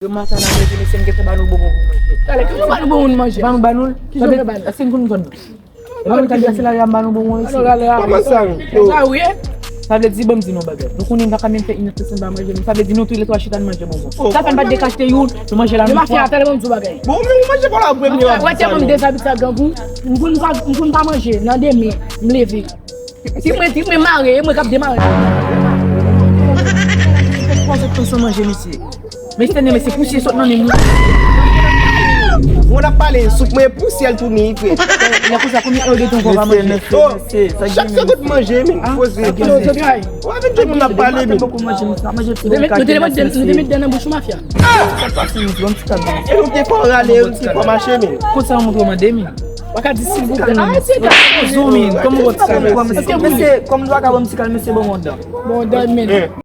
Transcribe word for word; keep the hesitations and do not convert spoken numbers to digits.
Demen maten nan manje, mesye, m gentan ba nou bonbon pou manje. Talè, ki jan ba nou bonbon nou manje? Ban nou, ban nou l. Ki jan nou ba nou? Èske n konn zòn nan? E pa mwen k al trase lari a, m ba nou bonbon isi. Kòman sa? Sa wi. Sa vle di, ban m di nou bagay. Nou konnen m pa ka menm fè inèdtan san m pa manje, men sa vle di nou toulètwa chita n manje bonbon. Sa fè n pa t dekachte youn, nou manje la nou twa. Mafya, talè ban m di w bagay. Bon, men ou manje pa la premye. Wè tèlman m dezabitye ak grangou, m konn pa, m konn pa manje nan demen, m leve. Si mwen, si mwen mare, e mwen k ap demare. Kòman zòt panse manje, mesye? Mesye, mesye, pousyè sot nan men mwen. Mwen ap pale, soup mwen pousyè l tou ni, frè. Lè konsa, konbyen èdtan w pa manje? Oh, chak segonn manje, men poze. Ou avèk tout moun ap pale, men. Nou te met, nou te met, nou te met dan nan bouch ou, mafya. Sa k pase, men, ban m ti kado. E nou te fò rale, nou te fò mache, men. Konsa, w montre w mande, men. Ou ka di silvouplè nan men. Kòman w wè ti kado? Mesye, kòm nou pa ka ban m ti kado, mesye, ban m yon dan. Bon, dan, men.